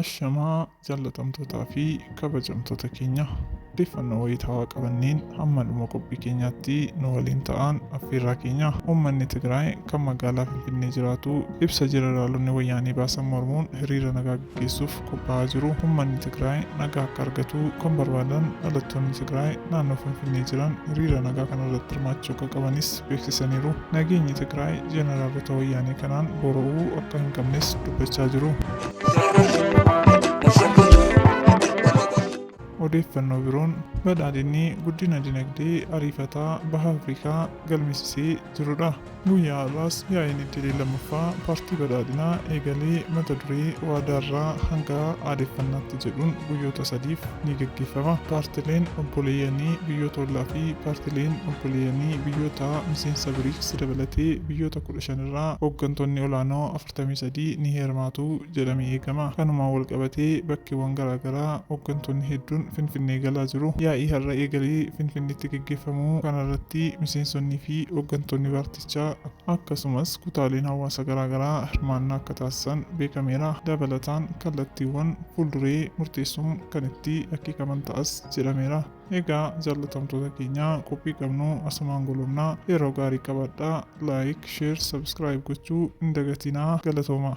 Ashamaa jaallatamtootaa fi kabajamtoota keenya odeeffannoo wayitaawaa qabanneen hamma dhuma qophii keenyaatti nu waliin ta'aan affeerraa keenya. Uummanni Tigraay kan magaalaa Finfinnee jiraatu ibsa jeneraalonni wayyaanee baasan mormuun hiriira nagaa gaggeessuuf qophaa'aa jiru. Uummanni Tigraay nagaa akka argatu kan barbaadan dhalattoonni Tigraay naannoo Finfinnee jiran hiriira nagaa kanarratti hirmaachuu akka qabanis beeksisaniiru. Nageenyi Tigraay jeneraalota wayyaanee kanaan boora'uu akka hin qabnes dubbachaa jiru. Odeeffannoo biroon badhaadhinni guddina dinagdee ariifataa Baha Afrikaa galmeessisee jirudha. Guyyaa har'aas yaa'iin idilee 2ffaa Paartii Badhaadhinaa eegalee mata duree Waadaarraa hanga aadeffannaatti jedhuun guyyoota sadiif ni gaggeeffama. Paartileen obboleeyyanii biyyoota ollaa fi paartileen obboleeyyanii biyyoota miseensa Brics dabalatee biyyoota 15 irraa hoggantoonni olaanoo 43 ni hirmaatu jedhamee eegama. Kanumaan walqabatee bakkeewwan garaagaraa hoggantoonni hedduun Finfinnee galaa jiru. Yaa'ii har'a eegalee Finfinneetti gaggeeffamu kanarratti miseensonnii fi hoggantoonni paartichaa akkasumas kutaaleen hawaasa garaagaraa hirmaannaa akka taasisan beekameera. Dabalataan kallattiiwwan fuulduree murteessuun kan itti akeekaman ta'as jedhameera. Egaa jaallatamtoota keenya qophii qabnu asumaan golobna yeroo gaarii qabaadhaa like share subscribe gochuu hin dagatinaa galatoomaa.